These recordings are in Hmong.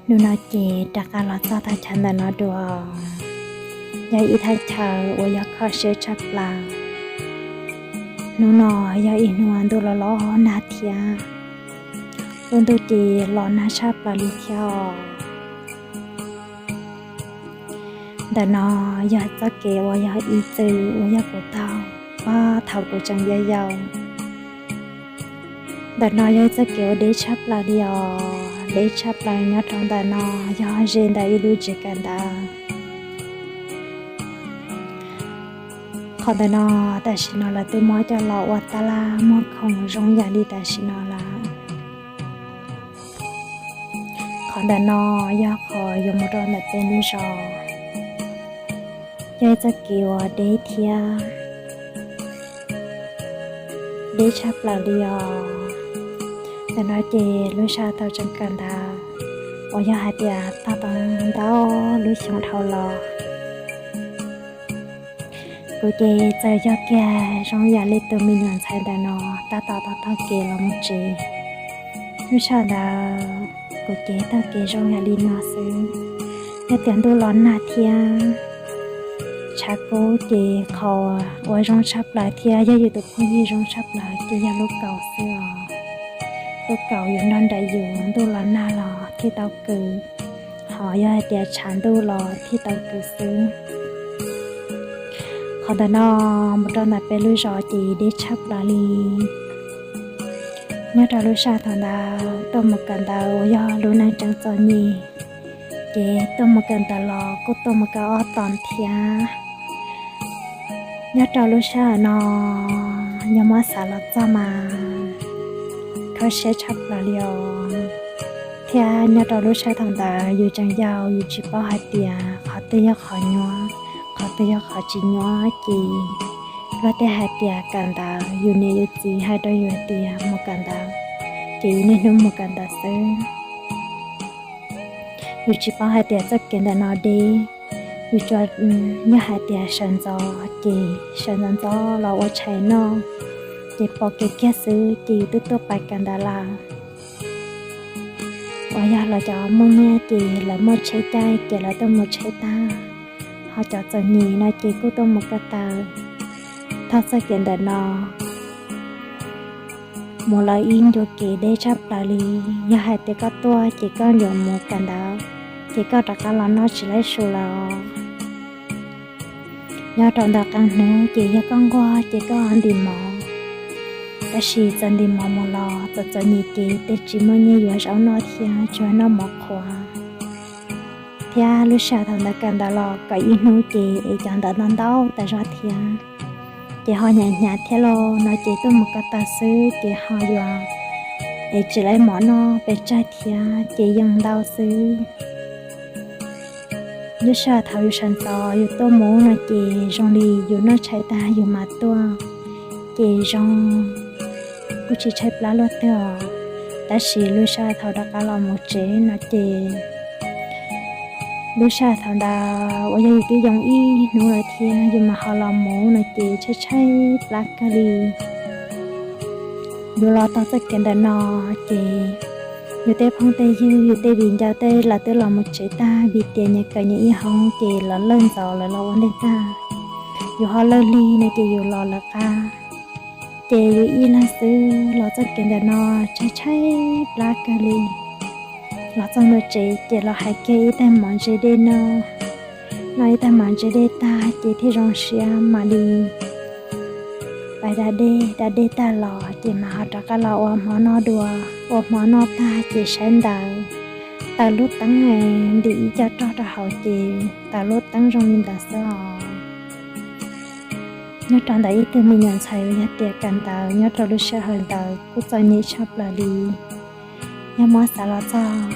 Hnub no ces rov qab los txog thaj chaw ntawm no dua, yog ib thaj chaw uas yog kho siab tshaj plaws. Hnub no yog ib hnub ntuj los los nag thiab, lub ntuj ces los nag tshaj plaws li thiab os. Ntawm no yog txoj kev uas yog ib txwm uas yog kuv taug puag thaum kuv tseem yau yau. Ntawm no yog ib txoj kev uas deb tshaj plaws li os, deb tshaj plaws. Nyob rau ntawm no yog ze ntawm ib lub tsev kawm ntawv. Qhov ntawm no tam sim no lawv twb muab coj los ua tab laj muag khoom zoo yam li tam sim no lawm. Qhov ntawm no yog qhov yuav mus rau ntawm peb lub zos, yog ib txoj kev uas deb thiab, deb tshaj plaws li os. Ntawm no ces lub sij hawm thaum tseem kawm ntawv uas yog hais tias tab tom ntau lub xyoo dhau los, kuv ces txawm yog kiag zoo yam li tus me nyuam ntxhais ntawm no tab tom taug taug kev los mus tsev. Lub sij hawm ntawd kuv ces taug kev zoo yam li no xwb. Yog tias ntuj los nag thiab tshav kub ces qhov uas zoo tshaj plaws thiab yog yus tus phooj ywg zoo txhaj plaws ces yog lub kaum xwb os. Lub kaum yuav nrog nraim yus ntuj los nag los thiaj tau kws, ho yog hais tias tshav ntuj los thiaj tau kws xwb. Qhov ntawm no mus rau ntawm peb lub zos ces deb tshaj plaws li. Nyob rau lub sij hawm thaum ntawd tuaj mus kawm ntawv uas yog lub neej tseem txom nyem, ces tuaj mus kawm ntawv los kuj tuaj mus kawm ob tom thiab. Nyob rau lub sij hawm no yog muab xav los txog mas kho siab tshaj plaws li os. Thiab nyob rau lub sij hawm thaum ntawd yus tseem yau, yus tsis paub hais tias qhov twg yog qhov nyuaj, qhov twg yog qhov tsis nyuaj ces luag tej hais tias kawm ntawv, yus niam yus txiv hais rau yus tias mus kawm ntawv, ces yus niaj hnub mus kawm ntawv xwb. Yus tsis paub hais tias txoj kev ntawm no deb, yus tsuas yog hais tias sawv ntxov ces sawv ntxov ntxov los ua tshais noj, ces pom kev kiag xwb ces yus twb tuaj pais kawm ntawv lawm. Uas yog lawv cov muaj nyiaj ces lawv muaj tsheb caij ces lawv tuaj mus tsheb tag, ho cov txom nyem no ces kuj tuaj mus ko taw. Thov txoj kev ntawm no mus lawm ib ncua kev deb tshaj plaws li. Yog hais tias koj tuaj ces koj yuav mus kawm ntawv, ces koj rov qab los noj tsis laib su lawm os. Nyob rau ntawm qee hnub ces yog koj nquag ces koj ntim mov, tab sis txawm ntim mov mus los txawm txom nyem kev tej tsis muaj nyiaj yuav zaub noj thiab tsuas noj mov qhuav. Thiab lub sij hawm thaum ntawd kawm ntawv los kawm ib hnub ces es cov ntawv ntau ntau tas zog thiab, ces ho hnyav hnyav thiab los no ces tuaj mus ko taw xwb ces ho yuav es tsis laib mov noj pes tsawg thiab ces yeej ntau xwb. Lub sij hawm thaum yus sawv ntxov yus tuaj mus no ces zoo li yus noj tshais tag yus mam tuaj, ces zoo kuj tsis tshaib plab luaj twg os. Tab sis lub sij hawm thaum rov qab los mus tsev no ces lub sij hawm thaum ntawd uas yog yus twb yoo ib hnub lawm thiab yus mam ho los mus no ces tshaib tshaib plab kawg li. Yus los tau txoj kev ntawm no ces yus tej phooj tej ywg, yus tej viv ncaus tej lawv twb los mus tsev tag vim tias nyias kawm nyias ib hoob ces lawv lawj ntxov lawv los ua ntej tag. Yus ho lawj lig no ces yus los lawv qab. Ces yus ib leeg xwb los txoj kev ntawm no tshaib tshaib plab kawg li. Los txog ntua tsev ces los hais kiag ib tag mov ntse dej noj. Noj ib tag mov ntse dej tag ces thiaj zoo siab mam li pais da dej, da dej tag los ces mam ho rov qab los ua hmo noj dua. Ua hmo noj tag ces saib ntawv, taws lub teeb, ntim ib co roj rau hauv ces taws lub teeb zoo li ntawd xwb os. Nyob rau ntawm ib tug me nyuam ntxhais uas yog tias kawm ntawv nyob rau lub sij hawm ntawd kuj txom nyem tshaj plaws li. Yog muab xav los txog,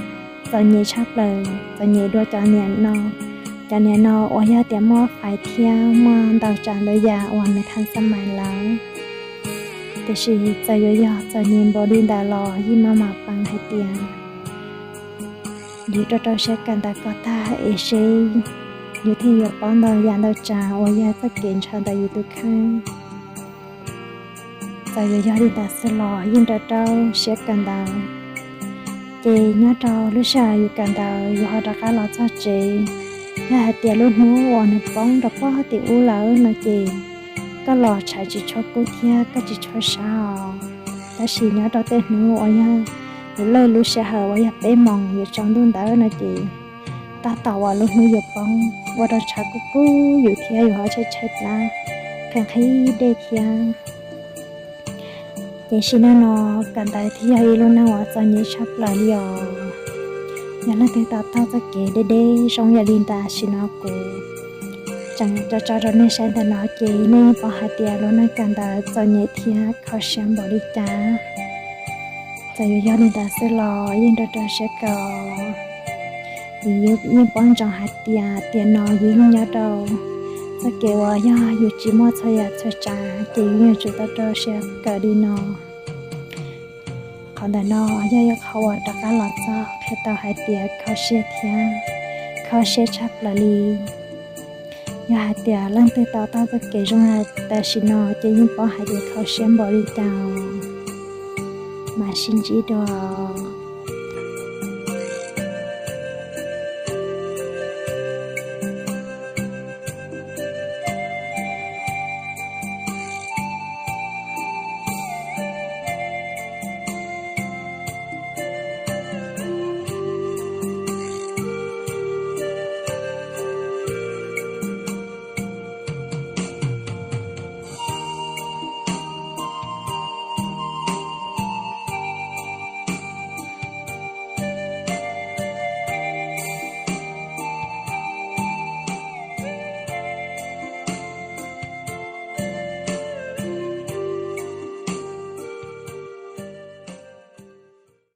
txom nyem tshaj plaws, txom nyem dua cov niam no. Cov niam no uas yog tias muaj fais thiab muaj ntau tsav ntau yam uas nws thaj xab mais lawm. Tiam sis txawm yuav yog txom nyem npaum li ntawd los yeej maj mam peem hais tias yus rau rau siab kawm ntawv kom tag es seb yus thiaj yuav paub ntau yam ntau tsav uas yog txoj kev ntshaw ntawm yus tus kheej. Txawm yuav yog li ntawd xwb los yeej rau rau siab kawm ntawv, Ces nyob rau lub sij hawm yus kawm ntawv yus ho rov qab los txog tsev, yog hais tias lub hnub uas nws poob rau puag tim ub lawm no ces koj los tshav tsis tshua kub thiab koj tsis tshua sab os. Tab sis nyob rau tej hnub uas yog yus lawj lub sij hawm uas yog peb moos yuav tsaus ntuj ntawd no ces tab tom uas lub hnub yuav poob ua rau tshav kub kub yus thiab yus ho tshaib tshaib plab, kheev nqhis dej thiab. Ces sim neej no kawm ntawv thiaj yog ib lub neej uas txom nyem tshaj plaws li os. Yog leej twg tau taug txoj kev deb deb zoo yam li tam sim no kuv tseem tso tso rau nej saib ntawm no ces nej yeej paub hais tias lub neej kawm ntawv txom nyem thiab kho siab npaum li cas. Txawm yuav yog li ntawd xwb los yeej rau rau siab kawm, vim yus yeej paub ntsoov hais tias tiam no yus yeej nyob rau txoj kev uas yog yus tsis muaj txhua yam txhua tsav ces yus yuav tsum tau rau siab kawm li no. Qhov ntawm no yog ib qhov uas rov qab los txog qhia tau hais tias kho siab thiab kho siab tshaj plaws li. Yog hais tias leej twg tau taug txoj kev zoo tam sim no ces yeej paub hais tias kho siab npaum li cas. Mam sib ntsib dua.